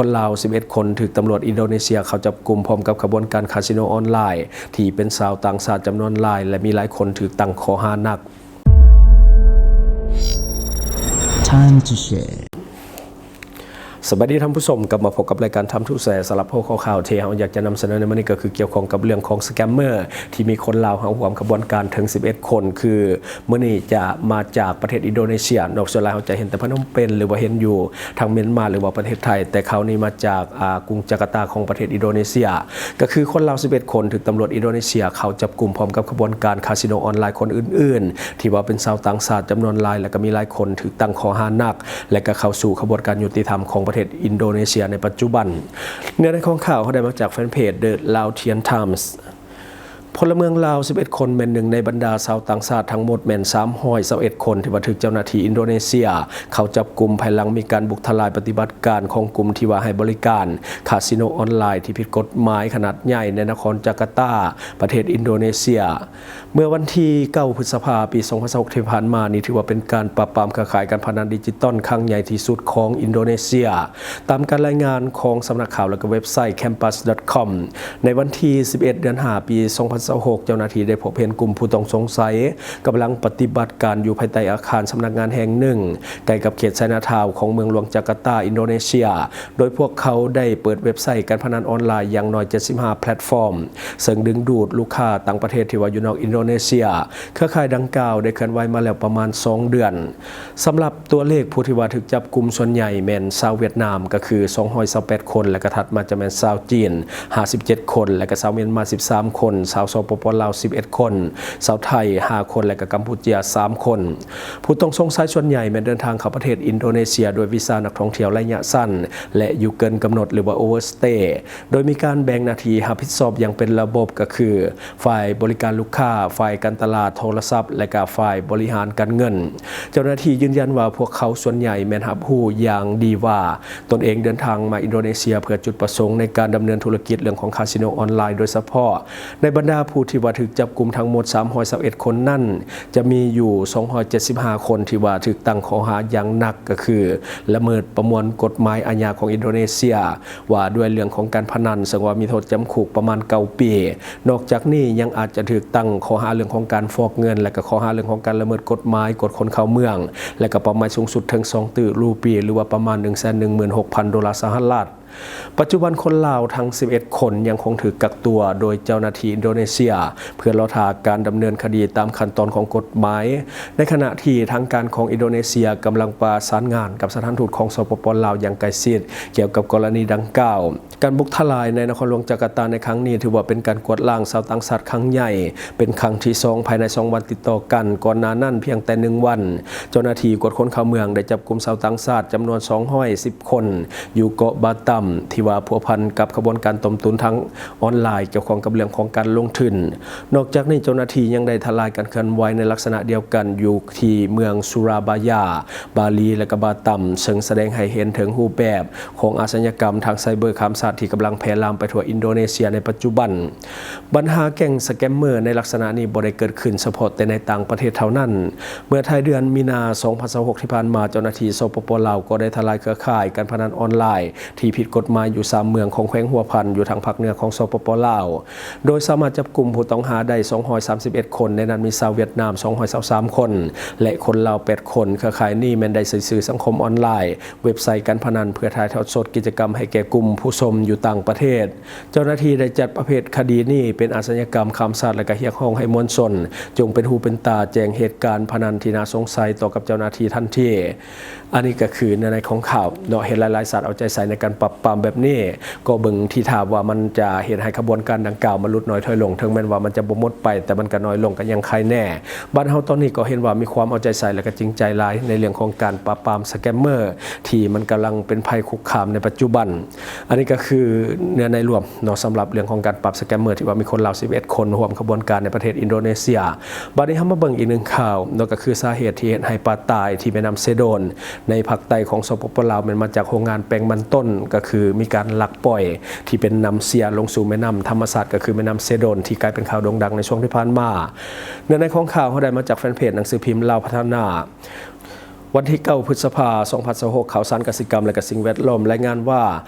ຄົນລາວສິບເອັດຄົນຖືກຕຳຫຼວດອິນໂດເນເຊຍເຂົ້າຈັບກຸມ ພ້ອມກັບຂະບວນການຄາສິໂນອອນລາຍ ທີ່ເປັນຊາວຕ່າງຊາດຈຳນວນຫຼາຍ ແລະ ມີຫຼາຍຄົນຖືກຕັ້ງຂໍ້ຫາໜັກ. ສະບາຍດີທ່ານຜູ້ຊົມ, ກັບມາພົບກັບລາຍການ Time to Share. ສຳລັບຫົວຂໍ້ຂ່າວທີ່ເຮົາຢາກຈະນຳສະເໜີໃນມື້ນີ້ ກໍຄືກ່ຽວຂ້ອງກັບເລື່ອງຂອງສະແກມເມີ ທີ່ມີຄົນລາວເຂົ້າຮ່ວມຂະບວນການເຖິງສິບເອັດຄົນ ຄື ມື້ນີ້ຈະມາຈາກປະເທດອິນໂດເນເຊຍເນາະ, ສ່ວນຫຼາຍເຮົາຈະເຫັນແຕ່ພະນົມເປັນ ຫຼືວ່າເຫັນຢູ່ທາງມຽນມາ ຫຼືວ່າປະເທດໄທ, ແຕ່ຄາວນີ້ມາຈາກ ອາ ກຸງຈາກາຕາຂອງປະເທດອິນໂດເນເຊຍ. ກໍຄືຄົນລາວສິບເອັດຄົນຖືກຕຳຫຼວດອິນໂດເນເຊຍເຂົ້າຈັບກຸມ ພ້ອມກັບຂະບວນການຄາສິໂນອອນລາຍຄົນອື່ນໆ ທີ່ວ່າເປັນຊາວຕ່າງຊາດຈຳນວນຫຼາຍ ແລະ ກໍມີຫຼາຍຄົນຖືກຕັ້ງຂໍ້ຫາໜັກ ແລະ ກໍເຂົ້າສູ່ຂະບວນການຍຸຕິທຳຂອງປະເທດອິນໂດເນເຊຍໃນປັດຈຸບັນ. ເນື້ອໃນຂອງຂ່າວເຮົາໄດ້ມາຈາກແຟນເພຈ The Laotian Times. ພົນລະເມືອງລາວສິບເອັດຄົນ ແມ່ນໜຶ່ງໃນບັນດາຊາວຕ່າງຊາດທັງໝົດແມ່ນສາມຮ້ອຍຊາວເອັດຄົນ ທີ່ວ່າຖືກເຈົ້າໜ້າທີ່ອິນໂດເນເຊຍເຂົ້າຈັບກຸມ ພາຍຫຼັງມີການບຸກທະລາຍປະຕິບັດການຂອງກຸ່ມທີ່ວ່າໃຫ້ບໍລິການຄາສິໂນອອນລາຍທີ່ຜິດກົດໝາຍຂະໜາດໃຫຍ່ໃນນະຄອນຈາກາຕາ ປະເທດອິນໂດເນເຊຍ. ເມື່ອວັນທີເກົ້າ ພຶດສະພາ ປີສອງພັນຊາວຫົກ ທີ່ຜ່ານມານີ້ ຖືວ່າເປັນການປາບປາມເຄືອຂ່າຍການພະນັນດິຈິຕອນຄັ້ງໃຫຍ່ທີ່ສຸດຂອງອິນໂດເນເຊຍ. ຕາມການລາຍງານຂອງສຳນັກຂ່າວ ແລະ ກໍເວັບໄຊ Kompas dot com, ໃນວັນທີສິບເອັດ ເດືອນຫ້າ ປີສອງພັນຊາວຫົກ ເຈົ້າໜ້າທີ່ໄດ້ພົບເຫັນກຸ່ມຜູ້ຕ້ອງສົງໄສກຳລັງປະຕິບັດການຢູ່ພາຍໃຕ້ອາຄານສຳນັກງານແຫ່ງໜຶ່ງ ໃກ້ກັບເຂດໄຊນາທາວຂອງເມືອງຫຼວງຈາກາຕາ ອິນໂດເນເຊຍ, ໂດຍພວກເຂົາໄດ້ເປີດເວັບໄຊການພະນັນອອນລາຍຢ່າງໜ້ອຍເຈັດສິບຫ້າແພລດຟອມ ເຊິ່ງດຶງດູດລູກຄ້າຕ່າງປະເທດທີ່ວ່າຢູ່ນອກອິນໂດເນເຊຍ. ເຄືອຂ່າຍດັ່ງກ່າວໄດ້ເຄື່ອນໄຫວມາແລ້ວປະມານສອງເດືອນ. ສຳລັບຕົວເລກຜູ້ທີ່ວ່າຖືກຈັບກຸມສ່ວນໃຫຍ່ແມ່ນຊາວຫວຽດນາມ ກໍຄືສອງຮ້ອຍຊາວແປດຄົນ ແລະ ກໍຖັດມາຈະແມ່ນຊາວຈີນຫ້າສິບເຈັດຄົນ ແລະ ກໍຊາວມຽນມາສິບສາມຄົນ, ຊາວ ສປປ ລາວສິບເອັດຄົນ, ຊາວໄທຫ້າຄົນ ແລະ ກໍກຳປູເຈຍສາມຄົນ. ຜູ້ຕ້ອງສົງໄສສ່ວນໃຫຍ່ແມ່ນເດີນທາງເຂົ້າປະເທດອິນໂດເນເຊຍດ້ວຍວີຊານັກທ່ອງທ່ຽວໄລຍະສັ້ນ ແລະ ຢູ່ເກີນກຳນົດ ຫຼືວ່າ overstay, ໂດຍມີການແບ່ງໜ້າທີ່ຮັບຜິດຊອບຢ່າງເປັນລະບົບ ກໍຄື ຝ່າຍບໍລິການລູກຄ້າ, ຝ່າຍການຕະຫຼາດ, ໂທລະສັບ ແລະ ກະຝ່າຍບໍລິຫານການເງິນ. ເຈົ້າໜ້າທີ່ຢືນຢັນວ່າພວກເຂົາສ່ວນໃຫຍ່ແມ່ນຮັບຮູ້ຢ່າງດີວ່າຕົນເອງເດີນທາງມາອິນໂດເນເຊຍເພື່ອຈຸດປະສົງໃນການດຳເນີນທຸລະກິດເລື່ອງຂອງຄາສິໂນອອນລາຍໂດຍສະເພາະ. ໃນບັນດາຜູ້ທີ່ວ່າຖືກຈັບກຸມທັງໝົດສາມຮ້ອຍຊາວເອັດຄົນນັ້ນ ຈະມີຢູ່ສອງຮ້ອຍເຈັດສິບຫ້າຄົນທີ່ວ່າຖືກຕັ້ງຂໍ້ຫາຢ່າງໜັກ ກໍຄື ລະເມີດປະມວນກົດໝາຍອາຍາຂອງອິນໂດເນເຊຍ ວ່າດ້ວຍເລື່ອງຂອງການພະນັນ, ເຊິ່ງວ່າມີໂທດຈຳຄຸກປະມານເກົ້າປີ. ນອກຈາກນີ້ຍັງອາດຈະຖືກຕັ້ງຂໍ້ຫາເລື່ອງຂອງການຟອກເງິນ ແລະ ກໍຂໍ້ຫາເລື່ອງຂອງການລະເມີດກົດໝາຍກວດຄົນເຂົ້າເມືອງ ແລະ ກໍປັບໃໝສູງສຸດເຖິງສອງຕື້ຣູປີ ຫຼືວ່າປະມານໜຶ່ງແສນໜຶ່ງໝື່ນຫົກພັນໂດລາສະຫະລັດ. ປັດຈຸບັນຄົນລາວທັງສິບເອັດຄົນຍັງຄົງຖືກກັກຕົວໂດຍເຈົ້າໜ້າທີ່ອິນໂດເນເຊຍ ເພື່ອລໍຖ້າການດຳເນີນຄະດີຕາມຂັ້ນຕອນຂອງກົດໝາຍ, ໃນຂະນະທີ່ທາງການຂອງອິນໂດເນເຊຍກຳລັງປະສານງານກັບສະຖານທູດຂອງ ສປປ ລາວ ຢ່າງໃກ້ຊິດ ກ່ຽວກັບກໍລະນີດັ່ງກ່າວ. ການບຸກທະລາຍໃນນະຄອນຫຼວງຈາກາຕາໃນຄັ້ງນີ້ ຖືວ່າເປັນການກວາດລ້າງຊາວຕ່າງຊາດຄັ້ງໃຫຍ່ ເປັນຄັ້ງທີສອງພາຍໃນສອງວັນຕິດຕໍ່ກັນ. ກ່ອນໜ້ານັ້ນພຽງແຕ່ໜຶ່ງວັນ, ເຈົ້າໜ້າທີ່ກວດຄົນເຂົ້າເມືອງໄດ້ຈັບກຸມຊາວຕ່າງຊາດຈຳນວນສອງຮ້ອຍສິບຄົນ ຢູ່ເກາະບາຕຳ ທີ່ວ່າພົວພັນກັບຂະບວນການຕົ້ມຕຸນທາງອອນລາຍ ກ່ຽວຂ້ອງກັບເລື່ອງຂອງການລົງທຶນ. ນອກຈາກນີ້ເຈົ້າໜ້າທີ່ຍັງໄດ້ທະລາຍການເຄື່ອນໄຫວໃນລັກສະນະດຽວກັນຢູ່ທີ່ເມືອງສຸຣາບາຢາ, ບາລີ ແລະ ກະບາຕຳ ເຊິ່ງສະແດງໃຫ້ເຫັນເຖິງຮູບແບບຂອງອາຊະຍາກຳທາງໄຊເບີຂ້າມຊາດທີ່ກຳລັງແຜ່ລາມໄປທົ່ວອິນໂດເນເຊຍໃນປັດຈຸບັນ. ບັນຫາແກ້ງສະແກມເມີໃນລັກສະນະນີ້ບໍ່ໄດ້ເກີດຂຶ້ນສະເພາະແຕ່ໃນຕ່າງປະເທດເທົ່ານັ້ນ. ເມື່ອທ້າຍເດືອນມີນາ ສອງພັນຊາວຫົກ ທີ່ຜ່ານມາ, ເຈົ້າໜ້າທີ່ ສປປ ລາວ ກໍໄດ້ທະລາຍເຄືອຂ່າຍການພະນັນອອນລາຍທີ່ຜິດກົດໝາຍຢູ່ສາມເມືອງຂອງແຂວງຫົວພັນ ຢູ່ທາງພາກເໜືອຂອງ ສປປ ລາວ, ໂດຍສາມາດຈັບກຸມຜູ້ຕ້ອງຫາໄດ້ສອງຮ້ອຍສາມສິບເອັດຄົນ, ໃນນັ້ນມີຊາວຫວຽດນາມສອງຮ້ອຍຊາວສາມຄົນ ແລະ ຄົນລາວແປດຄົນ. ເຄືອຂ່າຍນີ້ແມ່ນໄດ້ໃຊ້ສື່ສັງຄົມອອນລາຍ, ເວັບໄຊການພະນັນ ເພື່ອຖ່າຍທອດສົດກິດຈະກຳໃຫ້ແກ່ກຸ່ມຜູ້ຊົມຢູ່ຕ່າງປະເທດ. ເຈົ້າໜ້າທີ່ໄດ້ຈັດປະເພດຄະດີນີ້ເປັນອາຊະຍາກຳຂ້າມຊາດ ແລະ ກະຮຽກຮ້ອງໃຫ້ມວນຊົນຈົ່ງເປັນຫູເປັນຕາ, ແຈ້ງເຫດການພະນັນທີ່ໜ້າສົງໄສຕໍ່ກັບເຈົ້າໜ້າທີ່ທັນທີ. ອັນນີ້ກໍຄືເນື້ອໃນຂອງຂ່າວເນາະ. ເຫັນຫຼາຍໆຊາດເອົາໃຈໃສ່ໃນການປາບປາມແບບນີ້, ກໍເບິ່ງທີທ່າວ່າມັນຈະເຮັດໃຫ້ຂະບວນການດັ່ງກ່າວມັນຫຼຸດໜ້ອຍຖອຍລົງ, ເຖິງແມ່ນວ່າມັນຈະບໍ່ໝົດໄປ, ແຕ່ມັນກໍໜ້ອຍລົງກໍຍັງໄຄແນ່. ບ້ານເຮົາຕອນນີ້ກໍເຫັນວ່າມີຄວາມເອົາໃຈໃສ່ ແລະ ກໍຈິງໃຈຫຼາຍໃນເລື່ອງຂອງການປາບປາມສະແກມເມີ ທີ່ມັນກຳລັງເປັນໄພຄຸກຄາມໃນປັດຈຸບັນ. ອັນນີ້ກໍຄືເນື້ອໃນລວມເນາະ ສຳລັບເລື່ອງຂອງການປາບສະແກມເມີ ທີ່ວ່າມີຄົນລາວສິບເອັດຄົນຮ່ວມຂະບວນການໃນປະເທດອິນໂດເນເຊຍ. ບາດນີ້ເຮົາມາເບິ່ງອີກໜຶ່ງຂ່າວເນາະ, ກໍຄືສາເຫດທີ່ເຮັດໃຫ້ປາຕາຍທີ່ແມ່ນ້ຳເຊໂດນ ໃນພາກໃຕ້ຂອງ ສປປ ລາວ ແມ່ນມາຈາກໂຮງງານແປ້ງມັນຕົ້ນ, ກໍຄືມີການລັກປ່ອຍທີ່ເປັນນ້ຳເສຍລົງສູ່ແມ່ນ້ຳທຳມະຊາດ ກໍຄືແມ່ນ້ຳເຊໂດນ ທີ່ກາຍເປັນຂ່າວໂດ່ງດັງໃນຊ່ວງທີ່ຜ່ານມາ. ເນື້ອໃນຂອງຂ່າວເຮົາໄດ້ມາຈາກແຟນເພຈໜັງສືພິມລາວພັດທະນາ. ວັນທີເກົ້າ ພຶດສະພາ ສອງພັນຊາວຫົກ, ຂ່າວສານກະສິກຳ ແລະ ກະສິ່ງແວດລ້ອມ ລາຍງານວ່າ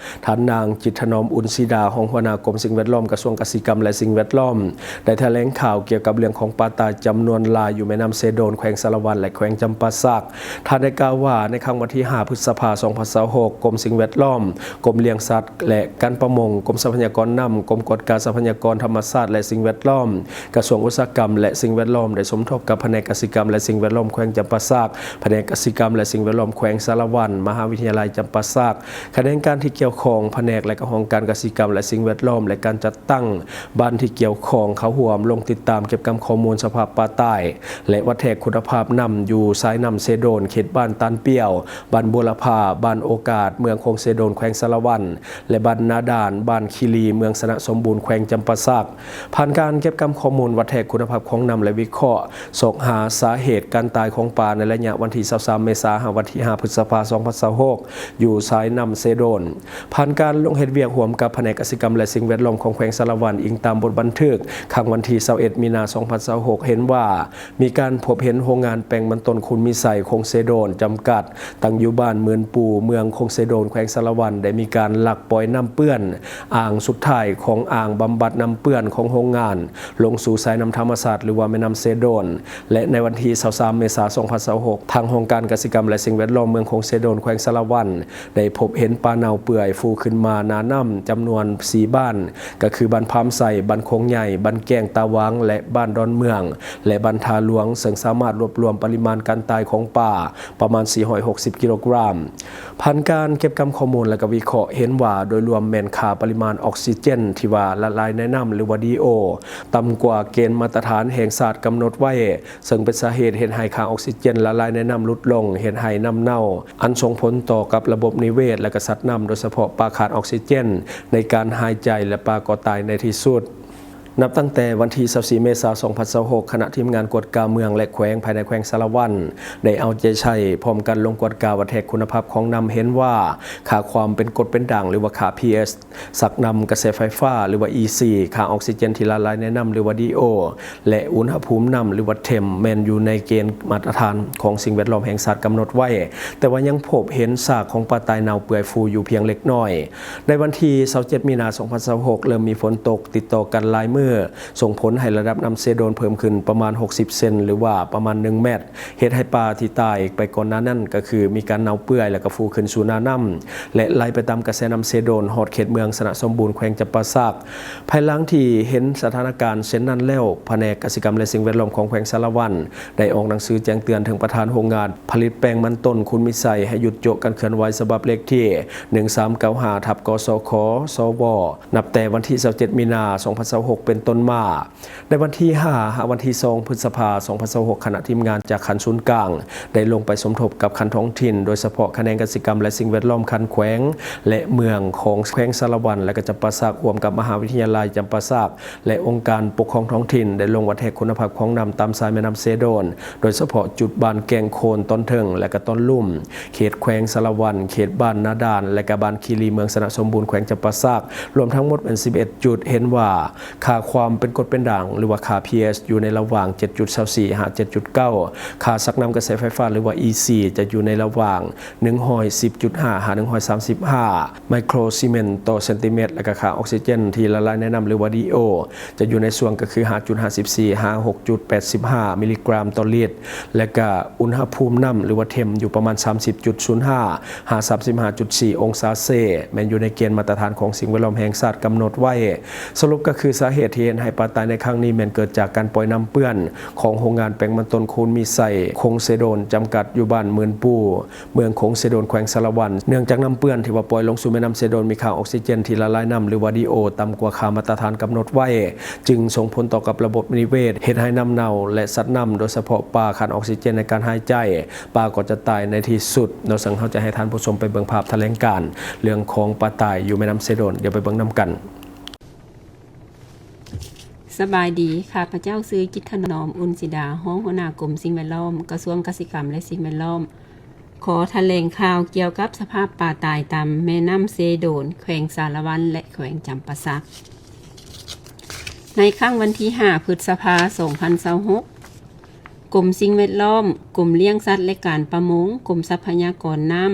ທ່ານນາງ ຈິດຖະໜອມ ອຸ່ນສີດາ ຮອງຫົວໜ້າກົມສິ່ງແວດລ້ອມ ກະຊວງກະສິກຳ ແລະ ສິ່ງແວດລ້ອມ ໄດ້ຖະແຫຼງຂ່າວກ່ຽວກັບເລື່ອງຂອງປາຕາຍຈຳນວນຫຼາຍຢູ່ແມ່ນ້ຳເຊໂດນ, ແຂວງສາລະວັນ ແລະ ແຂວງຈຳປາສັກ. ທ່ານໄດ້ກ່າວວ່າ ໃນຄ່ຳວັນທີຫ້າ ພຶດສະພາ ສອງພັນຊາວຫົກ, ກົມສິ່ງແວດລ້ອມ, ກົມລ້ຽງສັດ ແລະ ການປະມົງ, ກົມຊັບພະຍາກອນນ້ຳ, ກົມກວດກາຊັບພະຍາກອນທຳມະຊາດ ແລະ ສິ່ງແວດລ້ອມ, ກະຊວງອຸດສາຫະກຳ ແລະ ສິ່ງແວດລ້ອມ ໄດ້ສົມທົບກັບພະແນກກະສິກຳ ແລະ ສິ່ງແວດລ້ອມ ແຂວງຈຳປາສັກ, ພະແນກກະສິກຳ ແລະ ສິ່ງແວດລ້ອມ ແຂວງສາລະວັນ, ມະຫາວິທະຍາໄລຈຳປາສັກ, ຂະແໜງການທີ່ກ່ຽວຂ້ອງ, ພະແນກ ແລະ ກະຫ້ອງການກະສິກຳ ແລະ ສິ່ງແວດລ້ອມ ແລະ ການຈັດຕັ້ງບ້ານທີ່ກ່ຽວຂ້ອງ ເຂົ້າຮ່ວມລົງຕິດຕາມເກັບກຳຂໍ້ມູນສະພາບປາຕາຍ ແລະ ວັດແທກຄຸນນະພາບນ້ຳຢູ່ສາຍນ້ຳເຊໂດນ, ເຂດບ້ານຕານປຽວ, ບ້ານບົວລະພາ, ບ້ານໂອກາດ, ເມືອງຄົງເຊໂດນ, ແຂວງສາລະວັນ ແລະ ບ້ານນາດານ, ບ້ານຄີລີ, ເມືອງຊະນະສົມບູນ, ແຂວງຈຳປາສັກ. ຜ່ານການເກັບກຳຂໍ້ມູນວັດແທກຄຸນນະພາບຂອງນ້ຳ ແລະ ວິເຄາະ ຊອກຫາສາເຫດການຕາຍຂອງປາໃນໄລຍະວັນທີຊາວສາມ ເມສາ ຫາວັນທີຫ້າ ພຶດສະພາ ສອງພັນຊາວຫົກ ຢູ່ສາຍນ້ຳເຊໂດນ. ຜ່ານການລົງເຮັດວຽກຮ່ວມກັບພະແນກກະສິກຳ ແລະ ສິ່ງແວດລ້ອມຂອງແຂວງສາລະວັນ, ອີງຕາມບົດບັນທຶກ ຄ່ຳວັນທີຊາວເອັດ ມີນາ ສອງພັນຊາວຫົກ ເຫັນວ່າ ມີການພົບເຫັນໂຮງງານແປ້ງມັນຕົ້ນຄູນມີໄຊ ຄົງເຊໂດນ ຈຳກັດ ຕັ້ງຢູ່ບ້ານໝື່ນປູ, ເມືອງຄົງເຊໂດນ, ແຂວງສາລະວັນ ໄດ້ມີການລັກປ່ອຍນ້ຳເປື້ອນອ່າງສຸດທ້າຍຂອງອ່າງບຳບັດນ້ຳເປື້ອນຂອງໂຮງງານ ລົງສູ່ສາຍນ້ຳທຳມະຊາດ ຫຼືວ່າແມ່ນ້ຳເຊໂດນ ແລະ ໃນວັນທີຊາວສາມ ເມສາ ສອງພັນຊາວຫົກ ທາງຫ້ອງການກະສິກຳ ແລະ ສິ່ງແວດລ້ອມເມືອງຄົງເຊໂດນ ແຂວງສາລະວັນ ໄດ້ພົບເຫັນປາເນົ່າເປື່ອຍຟູຂຶ້ນມາໜ້ານ້ຳຈຳນວນສີ່ບ້ານ ກໍຄືບ້ານພາມໄຊ, ບ້ານໂຄງໃຫຍ່, ບ້ານແກ້ງຕາວັງ ແລະ ບ້ານດອນເມືອງ ແລະ ບ້ານທ່າຫຼວງ, ເຊິ່ງສາມາດລວບລວມປະລິມານການຕາຍຂອງປາປະມານສີ່ຮ້ອຍຫົກສິບກິໂລກຣາມ. ຜ່ານການເກັບກຳຂໍ້ມູນ ແລະ ກະວິເຄາະເຫັນວ່າ ໂດຍລວມແມ່ນຄ່າປະລິມານອອກຊີເຈນທີ່ວ່າລະລາຍໃນນ້ຳ ຫຼືວ່າ ດີໂອ ຕ່ຳກວ່າເກນມາດຕະຖານແຫ່ງຊາດກຳນົດໄວ້, ເຊິ່ງເປັນສາເຫດເຮັດໃຫ້ຄ່າອອກຊີເຈນລະລາຍໃນນ້ຳຫຼຸດລົງ, ເຮັດໃຫ້ນ້ຳເນົ່າ, ອັນສົ່ງຜົນຕໍ່ກັບລະບົບນິເວດ ແລະ ກະສັດນ້ຳ, ໂດຍສະເພາະປາຂາດອອກຊີເຈນໃນການຫາຍໃຈ ແລະ ປາກໍຕາຍໃນທີ່ສຸດ. ນັບຕັ້ງແຕ່ວັນທີຊາວສີ່ ເມສາ ສອງພັນຊາວຫົກ, ຄະນະທີມງານກວດກາເມືອງ ແລະ ແຂວງ ພາຍໃນແຂວງສາລະວັນ ໄດ້ເອົາໃຈໃສ່ພ້ອມກັນລົງກວດກາວັດແທກຄຸນນະພາບຂອງນ້ຳ, ເຫັນວ່າຄ່າຄວາມເປັນກົດເປັນດ່າງ ຫຼືວ່າຄ່າ ພີເອັດ ຊັກນ້ຳ, ກະແສໄຟຟ້າ ຫຼືວ່າ ອີ ຊີ, ຄ່າອອກຊີເຈນທີ່ລະລາຍໃນນ້ຳ ຫຼືວ່າ ດີໂອ ແລະ ອຸນຫະພູມນ້ຳ ຫຼືວ່າ ເທັມ ແມ່ນຢູ່ໃນເກນມາດຕະຖານຂອງສິ່ງແວດລ້ອມແຫ່ງຊາດກຳນົດໄວ້, ແຕ່ວ່າຍັງພົບເຫັນຊາກຂອງປາຕາຍເນົ່າເປື່ອຍຟູຢູ່ພຽງເລັກນ້ອຍ. ໃນວັນທີຊາວເຈັດ ມີນາ ສອງພັນຊາວຫົກ ເລີ່ມມີຝົນຕົກຕິດຕໍ່ກັນຫຼາຍມື້, ສົ່ງຜົນໃຫ້ລະດັບນ້ຳເຊໂດນເພີ່ມຂຶ້ນປະມານຫົກສິບເຊັນ ຫຼືວ່າປະມານໜຶ່ງແມັດ, ເຮັດໃຫ້ປາທີ່ຕາຍໄປກ່ອນໜ້ານັ້ນ ກໍຄືມີການເນົ່າເປື່ອຍ ແລ້ວກໍຟູຂຶ້ນສູ່ໜ້ານ້ຳ ແລະ ໄຫຼໄປຕາມກະແສນ້ຳເຊໂດນ ຮອດເຂດເມືອງຊະນະສົມບູນ ແຂວງຈຳປາສັກ. ພາຍຫຼັງທີ່ເຫັນສະຖານະການເຊັ່ນນັ້ນແລ້ວ, ພະແນກກະສິກຳ ແລະ ສິ່ງແວດລ້ອມຂອງແຂວງສາລະວັນ ໄດ້ອອກໜັງສືແຈ້ງເຕືອນເຖິງປະທານໂຮງງານຜະລິດແປ້ງມັນຕົ້ນຄູນມີໄຊ ໃຫ້ຢຸດໂຈະການເຄື່ອນໄຫວ ສະບັບເລກທີໜຶ່ງສາມເກົ້າຫ້າ ທັບ ກສຂ ສວ ນັບແຕ່ວັນທີຊາວເຈັດ ມີນາ ສອງພັນຊາວຫົກ ເປັນຕົ້ນມາ. ໃນວັນທີຫ້າ ຫາວັນທີສອງ ພຶດສະພາ ສອງພັນຊາວຫົກ, ຄະນະທີມງານຈາກຂັ້ນສູນກາງ ໄດ້ລົງໄປສົມທົບກັບຂັ້ນທ້ອງຖິ່ນ, ໂດຍສະເພາະຂະແໜງກະສິກຳ ແລະ ສິ່ງແວດລ້ອມຂັ້ນແຂວງ ແລະ ເມືອງຂອງແຂວງສາລະວັນ ແລະ ກໍຈຳປາສັກ, ຮ່ວມກັບມະຫາວິທະຍາໄລຈຳປາສັກ ແລະ ອົງການປົກຄອງທ້ອງຖິ່ນ ໄດ້ລົງວັດແທກຄຸນນະພາບຂອງນ້ຳຕາມສາຍແມ່ນ້ຳເຊໂດນ, ໂດຍສະເພາະຈຸດບ້ານແກ້ງໂຄນຕອນເທິງ ແລະ ກະຕອນລຸ່ມ, ເຂດແຂວງສາລະວັນ, ເຂດບ້ານນາດານ ແລະ ກະບ້ານຄີລີ, ເມືອງຊະນະສົມບູນ, ແຂວງຈຳປາສັກ, ລວມທັງໝົດເປັນສິບເອັດຈຸດ. ເຫັນວ່າ ຄ່າຄວາມເປັນກົດເປັນດ່າງ ຫຼືວ່າຄ່າ ພີເອັດ ຢູ່ໃນລະຫວ່າງ ເຈັດຈຸດຊາວສີ່ ຫາ ເຈັດຈຸດເກົ້າ, ຄ່າຊັກນ້ຳກະແສໄຟຟ້າ ຫຼືວ່າ ອີ ຊີ ຈະຢູ່ໃນລະຫວ່າງ ໜຶ່ງຮ້ອຍສິບຈຸດຫ້າ ຫາ ໜຶ່ງຮ້ອຍສາມສິບຫ້າ ໄມໂຄຣຊີເມັນຕໍ່ເຊັນຕີແມັດ ແລະ ກະຄ່າອອກຊີເຈນທີ່ລະລາຍໃນນ້ຳ ຫຼືວ່າ ດີໂອ ຈະຢູ່ໃນຊ່ວງກໍຄື ຫ້າຈຸດຫ້າສິບສີ່ ຫາ ຫົກຈຸດແປດສິບຫ້າ ມິລລີກຣາມຕໍ່ລິດ ແລະ ກະອຸນຫະພູມນ້ຳ ຫຼືວ່າ ເທັມ ຢູ່ປະມານ ສາມສິບຈຸດສູນຫ້າ ຫາ ສາມສິບຫ້າຈຸດສີ່ ອົງສາເຊ, ແມ່ນຢູ່ໃນເກນມາດຕະຖານຂອງສິ່ງແວດລ້ອມແຫ່ງຊາດກຳນົດໄວ້. ສະຫຼຸບກໍຄື ສາເຫດທີ່ເຮັດໃຫ້ປາຕາຍໃນຄັ້ງນີ້ ແມ່ນເກີດຈາກການປ່ອຍນ້ຳເປື້ອນຂອງໂຮງງານແປ້ງມັນຕົ້ນຄູນມີໄຊ ຄົງເຊໂດນ ຈຳກັດ ຢູ່ບ້ານໝື່ນປູ, ເມືອງຄົງເຊໂດນ, ແຂວງສາລະວັນ, ເນື່ອງຈາກນ້ຳເປື້ອນທີ່ວ່າປ່ອຍລົງສູ່ແມ່ນ້ຳເຊໂດນ ມີຄ່າອອກຊີເຈນທີ່ລະລາຍນ້ຳ ຫຼືວ່າ ດີໂອ ຕ່ຳກວ່າຄ່າມາດຕະຖານກຳນົດໄວ້, ຈຶ່ງສົ່ງຜົນຕໍ່ກັບລະບົບນິເວດ, ເຮັດໃຫ້ນ້ຳເນົ່າ ແລະ ສັດນ້ຳ, ໂດຍສະເພາະປາ, ຂາດອອກຊີເຈນໃນການຫາຍໃຈ, ປາກໍຈະຕາຍໃນທີ່ສຸດເນາະ. ເຊິ່ງເຮົາຈະໃຫ້ທ່ານຜູ້ຊົມໄປເບິ່ງພາບຖະແຫຼງການເລື່ອງຂອງປາຕາຍຢູ່ແມ່ນ້ຳເຊໂດນ, ດຽວໄປເບິ່ງນຳກັນ. ສະບາຍດີ, ຂ້າພະເຈົ້າຊື່ ຈິດຖະໜອມ ອຸ່ນສີດາ, ຮອງຫົວໜ້າກົມສິ່ງແວດລ້ອມ, ກະຊວງກະສິກຳ ແລະ ສິ່ງແວດລ້ອມ. ຂໍຖະແຫຼງຂ່າວກ່ຽວກັບສະພາບປາຕາຍຕາມແມ່ນ້ຳເຊໂດນ, ແຂວງສາລະວັນ ແລະ ແຂວງຈຳປາສັກ. ໃນຄ່ຳວັນທີຫ້າ ພຶດສະພາ ສອງພັນຊາວຫົກ, ກົມສິ່ງແວດລ້ອມ, ກົມລ້ຽງສັດ ແລະ ການປະມົງ, ກົມຊັບພະຍາກອນນ້ຳ,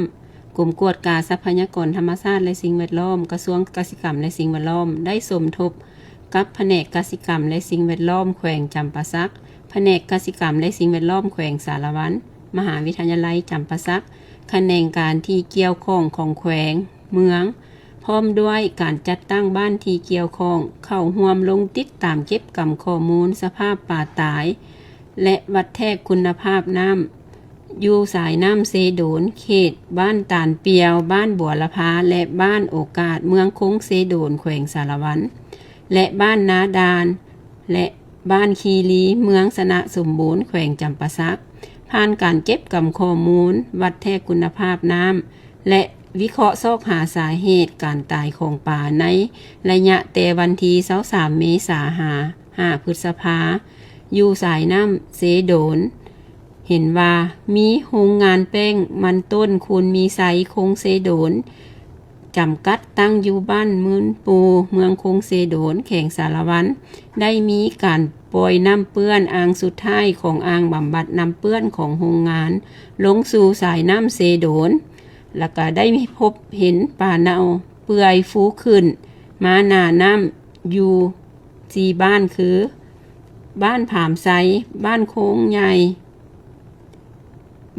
ກົມກວດກາຊັບພະຍາກອນທຳມະຊາດ ແລະ ສິ່ງແວດລ້ອມ, ກະຊວງກະສິກຳ ແລະ ສິ່ງແວດລ້ອມ ໄດ້ສົມທົບກັບພະແນກກະສິກຳ ແລະ ສິ່ງແວດລ້ອມແຂວງຈຳປາສັກ, ພະແນກກະສິກຳ ແລະ ສິ່ງແວດລ້ອມແຂວງສາລະວັນ, ມະຫາວິທະຍາໄລຈຳປາສັກ, ຂະແໜງການທີ່ກ່ຽວຂ້ອງຂອງແຂວງ, ເມືອງ, ພ້ອມດ້ວຍການຈັດຕັ້ງບ້ານທີ່ກ່ຽວຂ້ອງ ເຂົ້າຮ່ວມລົງຕິດຕາມເກັບກຳຂໍ້ມູນສະພາບປາຕາຍ ແລະ ວັດແທກຄຸນນະພາບນ້ຳ ຢູ່ສາຍນ້ຳເຊໂດນ, ເຂດບ້ານຕານປ່ຽວ, ບ້ານບົວລະພາ ແລະ ບ້ານໂອກາດ, ເມືອງຄົງເຊໂດນ, ແຂວງສາລະວັນ ແລະ ບ້ານນາດານ ແລະ ບ້ານຄີລີ, ເມືອງຊະນະສົມບູນ, ແຂວງຈຳປາສັກ. ຜ່ານການເກັບກຳຂໍ້ມູນ, ວັດແທກຄຸນນະພາບນ້ຳ ແລະ ວິເຄາະຊອກຫາສາເຫດການຕາຍຂອງປາໃນໄລຍະແຕ່ວັນທີຊາວສາມເມສາ ຫາ ຫ້າພຶດສະພາ ຢູ່ສາຍນ້ຳເຊໂດນ ເຫັນວ່າມີໂຮງງານແປ້ງມັນຕົ້ນຄູນມີໄຊ ຄົງເຊໂດນ ຈຳກັດ ຕັ້ງຢູ່ບ້ານໝື່ນປູ, ເມືອງຄົງເຊໂດນ, ແຂວງສາລະວັນ ໄດ້ມີການປ່ອຍນ້ຳເປື້ອນອ່າງສຸດທ້າຍຂອງອ່າງບຳບັດນ້ຳເປື້ອນຂອງໂຮງງານ ລົງສູ່ສາຍນ້ຳເຊໂດນ ແລ້ວກະໄດ້ພົບເຫັນປາເນົ່າເປື່ອຍຟູຂຶ້ນມາໜ້ານ້ຳຢູ່ສີ່ບ້ານຄື ບ້ານຜາມໄຊ, ບ້ານໂຄງໃຫຍ່,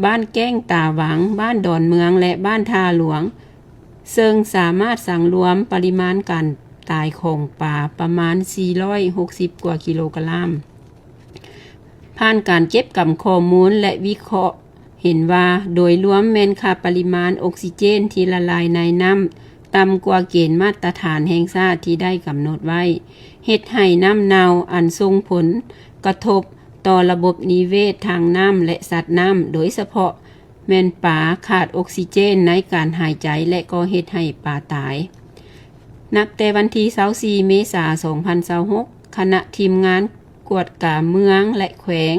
ບ້ານແກ້ງຕາວັງ, ບ້ານດອນເມືອງ ແລະ ບ້ານທ່າຫຼວງ, ເຊິ່ງສາມາດສັງລວມປະລິມານການຕາຍຂອງປາປະມານສີ່ຮ້ອຍຫົກສິບກວ່າກິໂລກຣາມ. ຜ່ານການເກັບກຳຂໍ້ມູນ ແລະ ວິເຄາະເຫັນວ່າ ໂດຍລວມແມ່ນຄ່າປະລິມານອົກຊີເຈນທີ່ລະລາຍໃນນ້ຳ ຕ່ຳກວ່າເກນມາດຕະຖານແຫ່ງຊາດທີ່ໄດ້ກຳນົດໄວ້, ເຮັດໃຫ້ນ້ຳເນົ່າ ອັນສົ່ງຜົນກະທົບຕໍ່ລະບົບນິເວດທາງນ້ຳ ແລະ ສັດນ້ຳ, ໂດຍສະເພາະແມ່ນປາຂາດອົກຊີເຈນໃນການຫາຍໃຈ ແລະ ກໍເຮັດໃຫ້ປາຕາຍ. ນັບແຕ່ວັນທີຊາວສີ່ເມສາ ສອງພັນຊາວຫົກ ຄະນະທີມງານກວດກາເມືອງ ແລະ ແຂວງ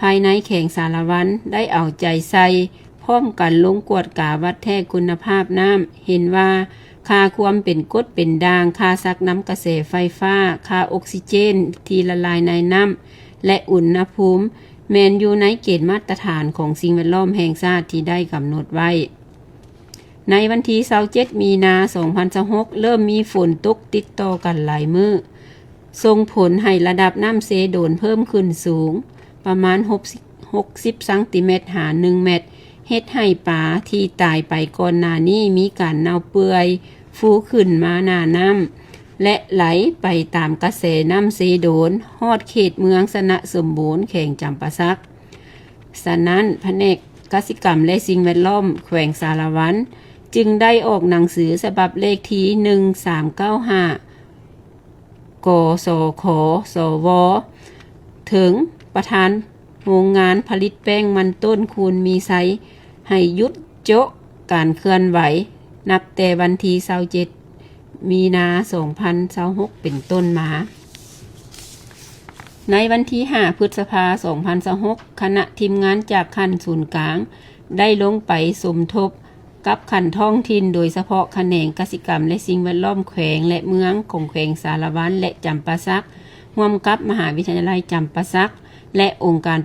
ພາຍໃນແຂວງສາລະວັນ ໄດ້ເອົາໃຈໃສ່ ພ້ອມກັນລົງກວດກາວັດແທກຄຸນນະພາບນ້ຳ ເຫັນວ່າຄ່າຄວາມເປັນກົດເປັນດ່າງ, ຄ່າຊັກນຳກະແສໄຟຟ້າ, ຄ່າອົກຊີເຈນທີ່ລະລາຍໃນນ້ຳ ແລະ ອຸນຫະພູມ ແມ່ນຢູ່ໃນເກນມາດຕະຖານຂອງສິ່ງແວດລ້ອມແຫ່ງຊາດທີ່ໄດ້ກຳນົດໄວ້. ໃນວັນທີຊາວເຈັດມີນາ ສອງພັນຊາວຫົກ ເລີ່ມມີຝົນຕົກຕິດຕໍ່ກັນຫຼາຍມື້, ສົ່ງຜົນໃຫ້ລະດັບນ້ຳເຊໂດນເພີ່ມຂຶ້ນສູງປະມານຫົກສິບ ຫົກສິບຊັງຕີແມັດຫາໜຶ່ງແມັດ, ເຮັດໃຫ້ປາທີ່ຕາຍໄປກ່ອນໜ້ານີ້ມີການເນົ່າເປື່ອຍຟູຂຶ້ນມາໜ້ານ້ຳ ແລະ ໄຫຼໄປຕາມກະແສນ້ຳເຊໂດນ ຮອດເຂດເມືອງຊະນະສົມບູນ ແຂວງຈຳປາສັກ. ສະນັ້ນ, ພະແນກກະສິກຳ ແລະ ສິ່ງແວດລ້ອມແຂວງສາລະວັນ ຈຶ່ງໄດ້ອອກໜັງສືສະບັບເລກທີໜຶ່ງສາມເກົ້າຫ້າ ກສຂ ສວ ເຖິງປະທານໂຮງງານຜະລິດແປ້ງມັນຕົ້ນຄູນມີໄຊ ໃຫ້ຢຸດໂຈະການເຄື່ອນໄຫວ ນັບແຕ່ວັນທີຊາວເຈັດ ມີນາ ສອງພັນຊາວຫົກ ເປັນຕົ້ນມາ. ໃນວັນທີຫ້າ ພຶດສະພາ ສອງພັນຊາວຫົກ ຄະນະທີມງານຈາກຂັ້ນສູນກາງ ໄດ້ລົງໄປສົມທົບກັບຂັ້ນທ້ອງຖິ່ນ, ໂດຍສະເພາະຂະແໜງກະສິກຳ ແລະ ສິ່ງແວດລ້ອມແຂວງ ແລະ ເມືອງຂອງແຂວງສາລະວັນ ແລະ ຈຳປາສັກ, ຮ່ວມກັບມະຫາວິທະຍາໄລຈຳປາສັກ ແລະ ອົງການ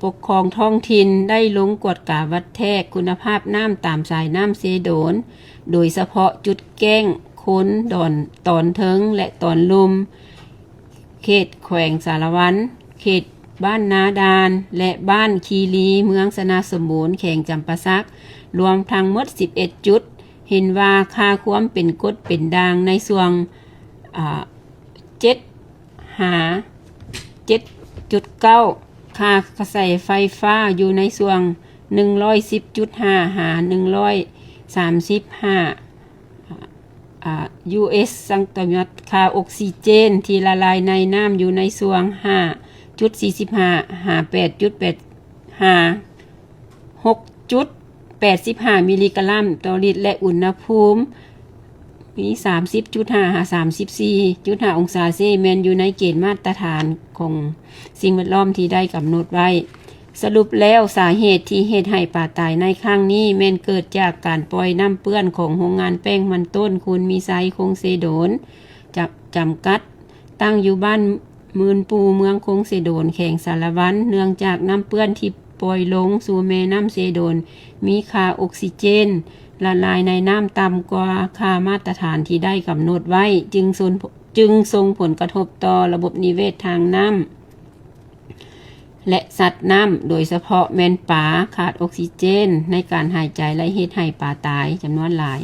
ປົກຄອງທ້ອງຖິ່ນໄດ້ລົງກວດກາວັດແທກຄຸນນະພາບນ້ຳຕາມສາຍນ້ຳເຊໂດນ, ໂດຍສະເພາະຈຸດແກ້ງໂຄນດອນຕອນເທິງ ແລະ ຕອນລຸ່ມ, ເຂດແຂວງສາລະວັນ, ເຂດບ້ານນາດານ ແລະ ບ້ານຄີລີ, ເມືອງຊະນະສົມບູນ, ແຂວງຈຳປາສັກ, ລວມທັງໝົດສິບເອັດຈຸດ. ເຫັນວ່າຄ່າຄວາມເປັນກົດເປັນດ່າງໃນຊ່ວງ, ອາ, ເຈັດ ຫາ ເຈັດຈຸດເກົ້າ, ຄ່າກະແສໄຟຟ້າຢູ່ໃນຊ່ວງໜຶ່ງຮ້ອຍສິບຈຸດຫ້າ ຫາ ໜຶ່ງຮ້ອຍສາມສິບຫ້າ ອາ ຢູເອສ ຊັງຕີແມັດ, ຄ່າອົກຊີເຈນທີ່ລະລາຍໃນນ້ຳຢູ່ໃນຊ່ວງຫ້າຈຸດສີ່ສິບຫ້າ ຫາ ແປດຈຸດແປດ ຫາ ຫົກຈຸດແປດສິບຫ້າມິລລີກຣາມຕໍ່ລິດ ແລະ ອຸນຫະພູມມີສາມສິບຈຸດຫ້າ ຫາ ສາມສິບສີ່ຈຸດຫ້າອົງສາເຊ ແມ່ນຢູ່ໃນເກນມາດຕະຖານຂອງສິ່ງແວດລ້ອມທີ່ໄດ້ກຳນົດໄວ້. ສະຫຼຸບແລ້ວ, ສາເຫດທີ່ເຮັດໃຫ້ປາຕາຍໃນຄັ້ງນີ້ ແມ່ນເກີດຈາກການປ່ອຍນ້ຳເປື້ອນຂອງໂຮງງານແປ້ງມັນຕົ້ນຄູນມີໄຊ ຄົງເຊໂດນ ຈຳ ຈຳກັດ ຕັ້ງຢູ່ບ້ານ ໝື່ນປູ່ ເມືອງຄົງເຊໂດນ ແຂວງສາລະວັນ ເນື່ອງຈາກນ້ຳເປື້ອນທີ່ປ່ອຍລົງສູ່ແມ່ນ້ຳເຊໂດນ ມີຄ່າອົກຊີເຈນລະລາຍໃນນ້ຳຕ່ຳກວ່າຄ່າມາດຕະຖານທີ່ໄດ້ກຳນົດໄວ້ ຈຶ່ງສົ່ງ ຈຶ່ງສົ່ງຜົນກະທົບຕໍ່ລະບົບນິເວດທາງນ້ຳ ແລະ ສັດນ້ຳ, ໂດຍສະເພາະແມ່ນປາ ຂາດອົກຊີເຈນໃນການຫາຍໃຈ ແລະ ເຮັດໃຫ້ປາຕາຍຈຳນວນຫຼາຍ.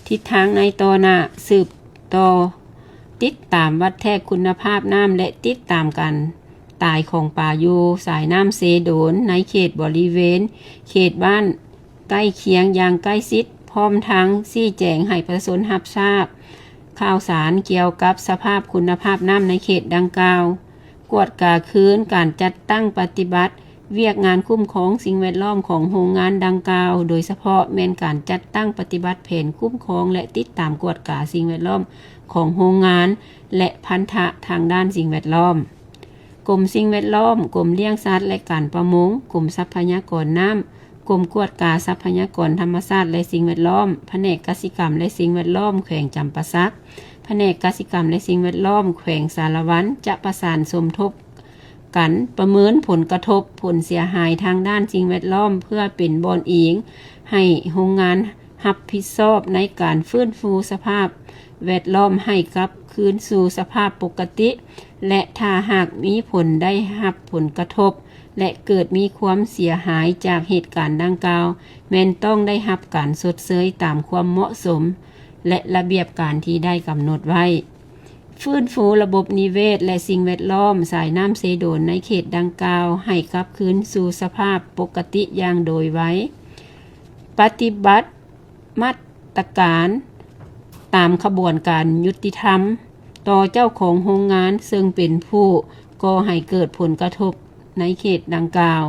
ທິດທາງໃນຕໍ່ໜ້າ ສືບຕໍ່ຕິດຕາມວັດແທກຄຸນນະພາບນ້ຳ ແລະ ຕິດຕາມການຕາຍຂອງປາຢູ່ສາຍນ້ຳເຊໂດນ ໃນເຂດບໍລິເວນເຂດບ້ານ ໃກ້ຄຽງຢ່າງໃກ້ຊິດ, ພ້ອມທັງຊີ້ແຈງໃຫ້ປະຊາຊົນຮັບຊາບຂ່າວສານກ່ຽວກັບສະພາບຄຸນນະພາບນ້ຳໃນເຂດດັ່ງກ່າວ, ກວດກາຄືນການຈັດຕັ້ງປະຕິບັດວຽກງານຄຸ້ມຄອງສິ່ງແວດລ້ອມຂອງໂຮງງານດັ່ງກ່າວ, ໂດຍສະເພາະແມ່ນການຈັດຕັ້ງປະຕິບັດແຜນຄຸ້ມຄອງ ແລະ ຕິດຕາມກວດກາສິ່ງແວດລ້ອມຂອງໂຮງງານ ແລະ ພັນທະທາງດ້ານສິ່ງແວດລ້ອມ. ກົມສິ່ງແວດລ້ອມ, ກົມລ້ຽງສັດ ແລະ ການປະມົງ, ກົມຊັບພະຍາກອນນ້ຳ, ກົມກວດກາຊັບພະຍາກອນທຳມະຊາດ ແລະ ສິ່ງແວດລ້ອມ, ພະແນກກະສິກຳ ແລະ ສິ່ງແວດລ້ອມ ແຂວງຈຳປາສັກ, ພະແນກກະສິກຳ ແລະ ສິ່ງແວດລ້ອມ ແຂວງສາລະວັນ ຈະປະສານສົມທົບກັນປະເມີນຜົນກະທົບ, ຜົນເສຍຫາຍທາງດ້ານສິ່ງແວດລ້ອມ ເພື່ອເປັນບ່ອນອີງໃຫ້ໂຮງງານ ຮັບຜິດຊອບໃນການຟື້ນຟູສະພາບແວດລ້ອມໃຫ້ກັບຄືນສູ່ສະພາບປົກກະຕິ ແລະ ຖ້າຫາກມີຜົນໄດ້ຮັບຜົນກະທົບ ແລະ ເກີດມີຄວາມເສຍຫາຍຈາກເຫດການດັ່ງກ່າວ, ແມ່ນຕ້ອງໄດ້ຮັບການຊົດເຊີຍຕາມຄວາມເໝາະສົມ ແລະ ລະບຽບການທີ່ໄດ້ກຳນົດໄວ້. ຟື້ນຟູລະບົບນິເວດ ແລະ ສິ່ງແວດລ້ອມສາຍນ້ຳເຊໂດນໃນເຂດດັ່ງກ່າວໃຫ້ກັບຄືນສູ່ສະພາບປົກກະຕິຢ່າງໂດຍໄວ. ປະຕິບັດມາດຕະການຕາມຂະບວນການຍຸຕິທຳຕໍ່ເຈົ້າຂອງໂຮງງານເຊິ່ງເປັນຜູ້ກໍ່ໃຫ້ເກີດຜົນກະທົບໃນເຂດດັ່ງກ່າວ.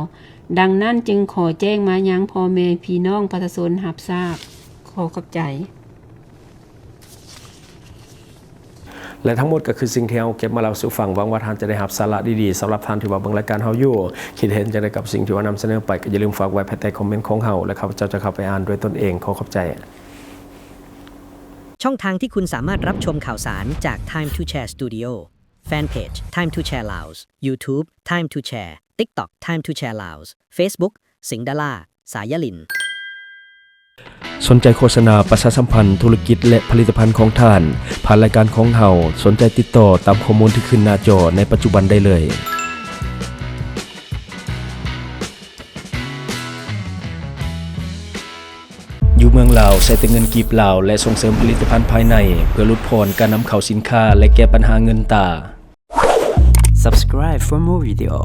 ດັ່ງນັ້ນຈຶ່ງຂໍແຈ້ງມາຍັງພໍ່ແມ່ພີ່ນ້ອງປະຊາຊົນຮັບຊາບ. ຂໍຂອບໃຈ. ແລະ ທັງໝົດກໍຄືສິ່ງທີ່ເຮົາເກັບມາເລົ່າສູ່ຟັງ. ຫວັງວ່າທ່ານຈະໄດ້ຮັບສາລະດີໆ. ສຳລັບທ່ານທີ່ວ່າເບິ່ງລາຍການເຮົາຢູ່, ຄິດເຫັນຈັ່ງໃດກັບສິ່ງທີ່ວ່ານຳສະເໜີໄປ, ກໍຢ່າລືມຝາກໄວ້ພາຍໃຕ້ຄອມເມັນຂອງເຮົາ ແລະ ຂ້າພະເຈົ້າຈະເຂົ້າໄປອ່ານດ້ວຍຕົນເອງ. ຂໍຂອບໃຈ. ຊ່ອງທາງທີ່คุณสามารถรับชมข่าวสารจาก Time to Share Studio แฟนเพจ Time to Share Laos YouTube Time to Share TikTok Time to Share Laos Facebook สิงห์ดารา สายลิน ສົນໃຈໂຄສະນາປະຊາສຳພັນທຸລະກິດ ແລະ ຜະລິດຕະພັນຂອງທ່ານ ຜ່ານລາຍການຂອງເຮົາ, ສົນໃຈຕິດຕໍ່ຕາມຂໍ້ມູນທີ່ຂຶ້ນໜ້າຈໍໃນປັດຈຸບັນໄດ້ເລີຍ. ຢູ່ເມືອງລາວ ໃຊ້ແຕ່ເງິນກີບລາວ ແລະ ສົ່ງເສີມຜະລິດຕະພັນພາຍໃນ ເພື່ອຫຼຸດຜ່ອນການນຳເຂົ້າສິນຄ້າ ແລະ ແກ້ບັນຫາເງິນຕາ. Subscribe for more video.